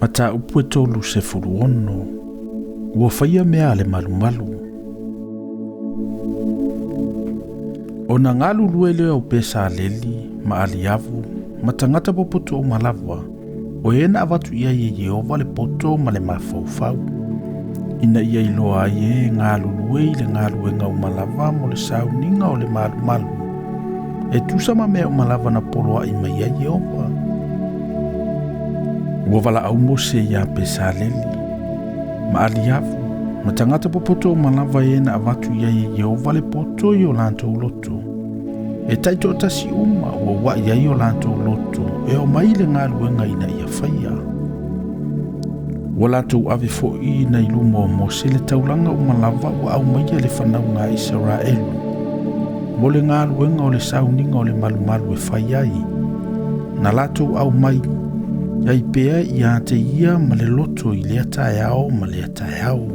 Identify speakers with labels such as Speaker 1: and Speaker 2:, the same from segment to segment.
Speaker 1: Mataupu e 36. Ua faia mea a le malumalu. Ona galulue lea o Pesaleli ma Aliavu ma tagata popoto uma lava, o e na avatu i ai e Ieova le poto ma le mafaufau, ina ia iloa ai e galulue i le galuega uma lava mo le sauniga o le malumalu, e tusa ma mea uma lava na poloai mai ai Ieova. Ua valaau Mose ia Pesaleli ma Aliavu ma tagata popoto uma lava e na avatu i ai e Ieova le poto i o latou loto. E taitoatasi uma ua ua'i ai o latou loto e omai i le galuega ina ia faia. Ua latou ave fo'i ina i luma o Mose le taulaga uma lava ua aumaia le fanauga a Isaraelu mo le galuega o le sauniga o le malumalu e fai ai. Na latou aumai ai pea ia te ia ma le loto i lea taeao ma lea taeao.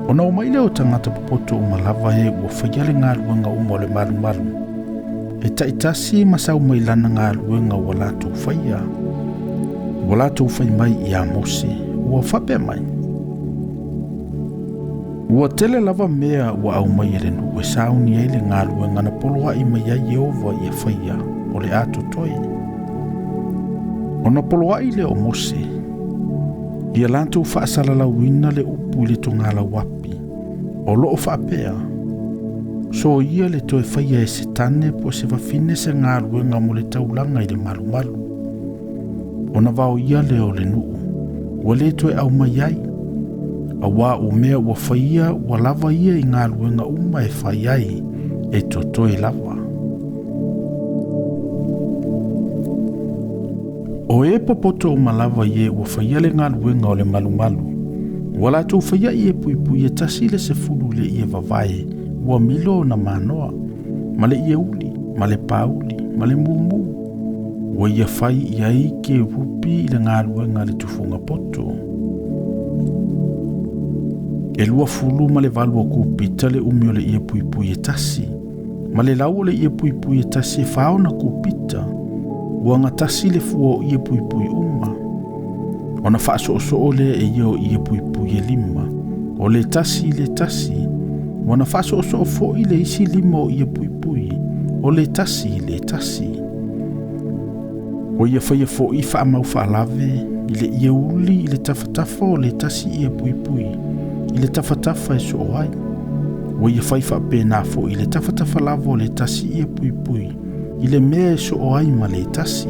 Speaker 1: Ona omai lea o tagata popoto uma lava e ua faia le galuega uma o le malumalu, e taitasi ma sau mai lana galuega ua latou faia. Ua latou fai mai ia Mose, ua faapea mai, Ua tele lava mea ua aumai e le nuu e sauni ai le galuega na poloai mai ai Ieova ia faia, o le a totoe. Ona poloai lea o Mose, ia latou faasalalauina le upu i le togalauapi, o loo faapea, soia le toe faia e se tane po o se fafine se galuega mo le taulaga i le malumalu. Ona vaoia lea o le nuu, ua le toe aumai ai, auā o mea ua faia ua lava ia i galuega uma e fai ai, e totoe lava. O e popoto uma lava i e ua faia le galuega o le malumalu, ua latou faia ie puipui e tasi le sefulu i le ie vavae ua milo ona manoa, ma le ie uli, ma le pauli, ma le mumu. Ua ia fai i ai kerupi i le galuega a le tufuga poto. E 28 o kupita le umi o le ie puipui e tasi, ma le lau o le ie puipui e tasi e 40 kupita, ua gatasi le fua o ie puipui uma. Ona faasoosoo lea e ia o ie puipui e 5, o le tasi i le tasi, ua na faasoosoo foi le isi 5 o ie puipui, o le tasi i le tasi. Ua ia faia fo'i faamau faalave i le ie uli i le tafatafa o le tasi ie puipui, i le tafatafa e soo ai. Ua ia fai faapena fo'i i le tafatafa lava o le tasi ie puipui, i le mea e soo ai ma le tasi.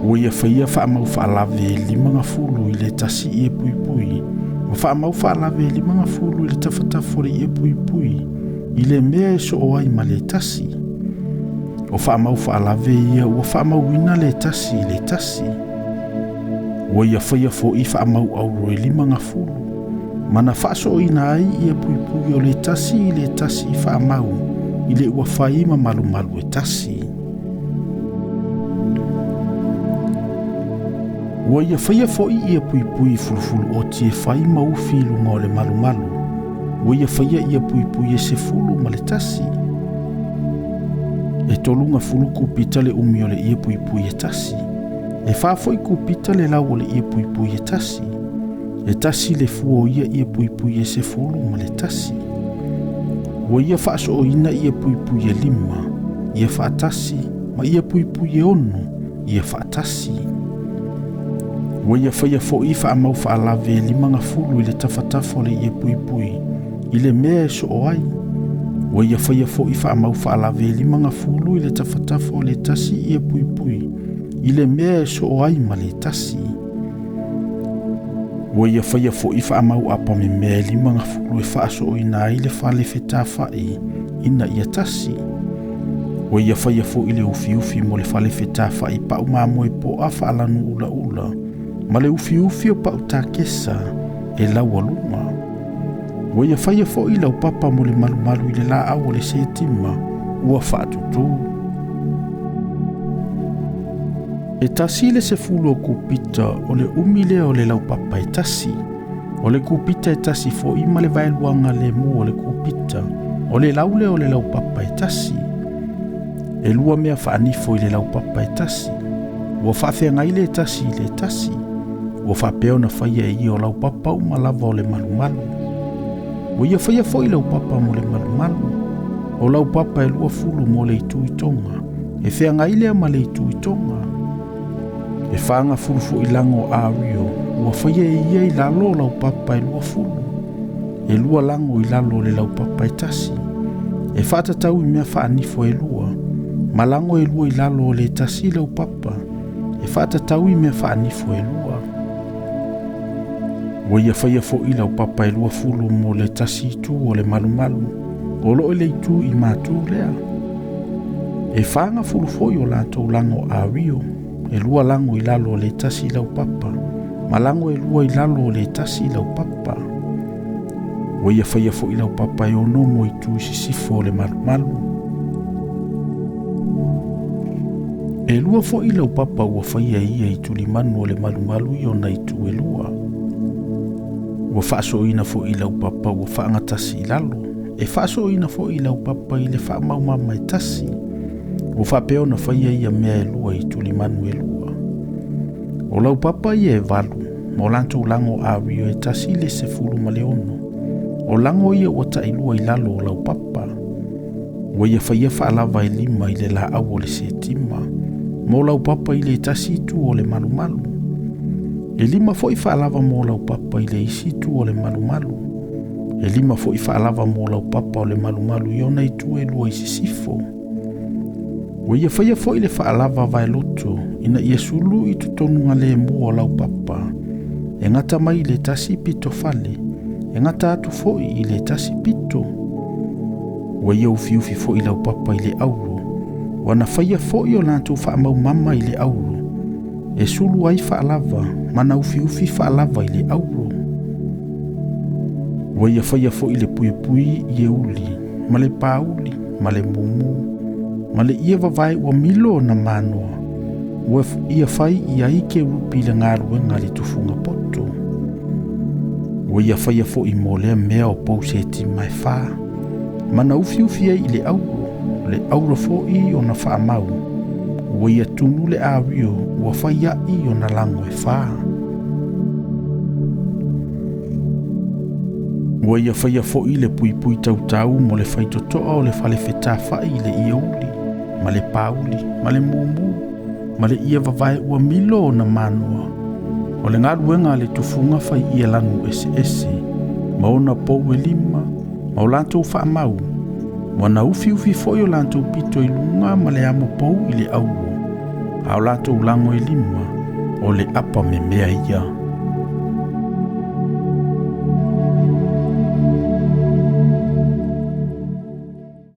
Speaker 1: Ua ia faia faamau faalave e 50 i le tasi ie puipui, ma faamau faalave e 50 i le tafatafa o le ie puipui, i le mea e soo ai ma le tasi. O faamau faalave ia ua faamauina le tasi i le tasi. Ua ia faia fo'i faamau auro e 50, ma na faasooina ai ie puipui o le tasi i le tasi faamau, i le ua fai ma malumalu e tasi. Ua ia faia fo'i ie puipui fulufulu oti e fai ma ufi i luga o le malumalu. Ua ia faia ie puipui e 11. E 30 kupita le umi o le ie puipui e tasi. E 4 fo'i kupita le lau o le ie puipui e tasi. E tasi le fua o ia ie puipui e 11. Ua ia faasooina ie puipui e 5, ia faatasi, ma ie puipui e 6, ia faatasi. Ua ia faia fo'i faamau faalave e 50 i le tafatafa o le ie puipui, i le mea e soo ai. Ua ia faia fo'i faamau faalave e 50 i le tafatafa o le tasi ie puipui, i le mea e soo ai ma le tasi. Ua ia faia fo'i faamau apamemea e 50 e faasooina ai le fale fetafa'i ina ia tasi. Ua ia faia fo'i le ufiufi mo le fale fetafa'i pa'u mamoe po'a faalanu ulaula, ma le ufiufi o pa'u takesa e laualuga. Ua ia faia fo'i laupapa mo le malumalu i le laau o le setima ua faatutū. E tasi le sefulu o kupita o le umi lea o le laupapa e tasi. O le kupita e tasi fo'i ma le vaeluaga lemu o le kupita, o le lau lea o le laupapa e tasi. E 2 mea faanifo i le laupapa e tasi. Ua faafeagai le tasi i le tasi. Ua faapea ona faia e ia o laupapa uma lava o le malumalu. Ua ia faia foi laupapa mo le malumalu. O laupapa e 20 mo le itu i toga. E feagai lea ma le itu i toga. E 40 foi lago ario. Ua faia e ia i lalo o laupapa e 20. E 2 lago i lalo o le laupapa e tasi. E faatatau i mea faanifo e 2. Ma lago e 2 i lalo o le tasi laupapa. E faatatau i mea faanifo e 2. Ua ia faia foi laupapa e 20 mo le tasi itu o le malumalu. O loo le itu i matu lea. E 40 foi o latou lago ario. E 2 lago i lalo o le tasi laupapa. Ma lago e 2 i lalo o le tasi laupapa. Ua ia faia foi laupapa e 6 mo itu i sisifo o le malumalu. E 2 foi laupapa ua faia ia i tulimanu o le malumalu i ona itu e 2. Ua faasoina foi laupapa ua faagatasi i lalo. E faasoina foi laupapa i le faamaumama e tasi. Ua faapea ona faia ia mea e 2 i tulimanu e 2. O laupapa ia e 8, ma o latou lago ario e 116. O lago ia ua tailua i lalo o laupapa. Ua ia faia faalava e 5 i le laau o le setima. Mo laupapa i le tasi itu o le malumalu. E 5 foi faalava mo laupapa i le isi itu o le malumalu. E 5 foi faalava mo laupapa o le malumalu i ona itu e 2 i sisifo. Ua ia faia foi le faalava vaeloto ina ia sulu i totonu le mua o laupapa. E gata mai i le tasi pito fale. E gata atu foi i le tasi pito. Ua ia ufiufi foi laupapa i le auro. Ua na faia foi o latou faamaumama i le auro. E sulu ai faalava, ma na ufiufi faalava i le auro. Ua ia faia foi le puipui i e uli, ma le pauli, ma le mumu, ma le ia vavae ua milo na manoa. Ua ia fai i ai ke rupi le galuega le tufuga poto. Ua ia faia foi mo lea mea o pou setima e 4. Ma na ufiufi ai i le auro, le auro foi o na faamau. Ua ia tunu le ario, ua fai ai o na lago e 4. Ua ia faia foi le puipui tautau mo le faitotoa o le falefetafai i le ia uli, ma le pauli, ma le mumu, ma le ia vavae ua milo o na manoa. O le galuega a le tufuga fai ia lanu ese ese, ma ona pou e 5, ma o latou faamau. Ua na ufiufi foi o latou pito i luga ma le amo pou i le auro. A o latou lago e 5, o le apa memea ia.